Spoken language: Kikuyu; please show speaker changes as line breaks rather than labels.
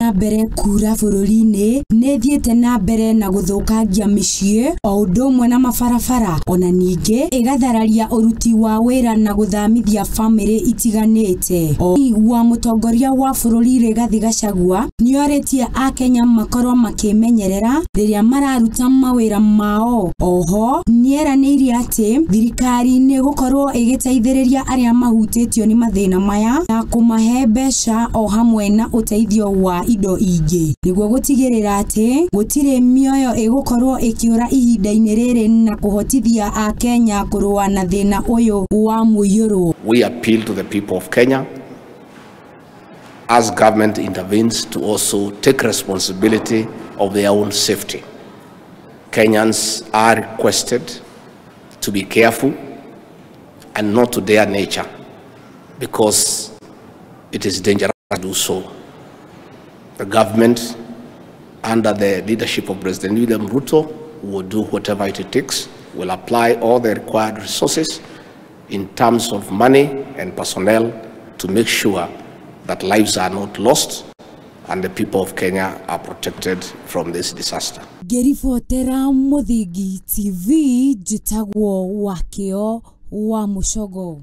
Na mbere kura bũrũri-inĩ nĩ ĩthiĩte na mbere na gũthũkangia mĩciĩ o ũndũ ũmwe na mabarabara, ona ningĩ ĩgathararia ũruti wa wĩra na gũthamithia bamĩrĩ itiganĩte. O wa mũtongoria wa bũrũri Rigathi Gachagua nĩorĩtie akenya makorwo makĩmenyerera rĩrĩa mararuta mawĩra mao. Oho nĩeranĩire atĩ thirikari nĩ ĩgũkorwo ĩgĩteithĩrĩria arĩa mahutĩtio nĩ mathĩna maya na kũmahe mbeca o hamwe na ũteithio wa indo ingĩ nĩguo gũtigĩrĩra atĩ gũtirĩ mĩoyo ĩgũkorwo ĩkĩũra ihinda-inĩ rĩrĩ na kũhotithia akenya kũrũa na thĩna ũyũ wa mũiyũro.
We appeal to the people of Kenya as government intervenes to also take responsibility of their own safety. Kenyans are requested to be careful and not to dare nature, because it is dangerous to do so. The government, under the leadership of President William Ruto, will do whatever it takes, will apply all the required resources in terms of money and personnel to make sure that lives are not lost and the people of Kenya are protected from this disaster.
Ngĩribotera Mũthingi TV, njĩtagwo Wakĩo wa Mũcogo.